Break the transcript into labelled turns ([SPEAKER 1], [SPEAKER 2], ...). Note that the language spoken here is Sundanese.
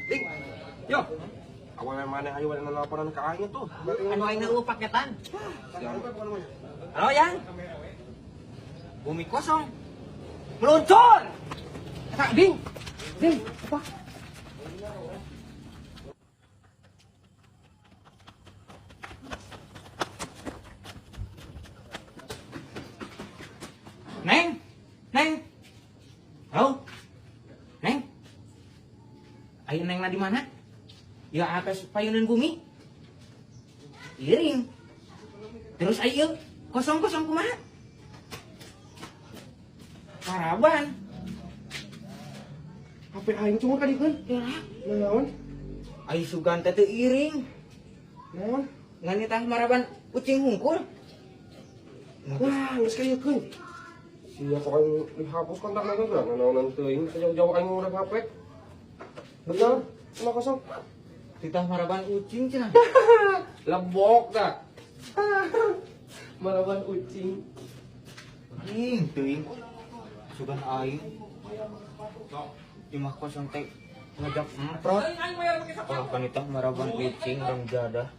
[SPEAKER 1] Ding. Yo. Awalnya mana ayo wala laporan ka aing tuh.
[SPEAKER 2] Anu aing eueuh paketan. Halo, Yang. Bumi kosong. Meluncur.
[SPEAKER 1] Kak, ding. Ding, apa?
[SPEAKER 2] Neng. Neng. Halo. Neng. Ayo Neng di mana? Ya atas payunan bumi. Iring. Terus ayo kosong-kosong kumaha? Karaban.
[SPEAKER 1] HP aing cuma kadikeun.
[SPEAKER 2] Ya.
[SPEAKER 1] Naon?
[SPEAKER 2] Ayo sugan teh teu iring.
[SPEAKER 1] Naon?
[SPEAKER 2] Ngan nitah maraban ucing hungkul.
[SPEAKER 1] Wah, geus kadiekeun. Sia kok aing dihapus kontak lagi geura naonan teuing jauh-jauh aing ngurep HP. Bener, cuma kosong.
[SPEAKER 2] Titah maraban ucing cenah.
[SPEAKER 1] Lebok dah. Maraban ucing.
[SPEAKER 2] Ing teuing. Sugan aing. Imah kosong teh ngajak emprot. Oh, kan nitah maraban ucing rong jadah.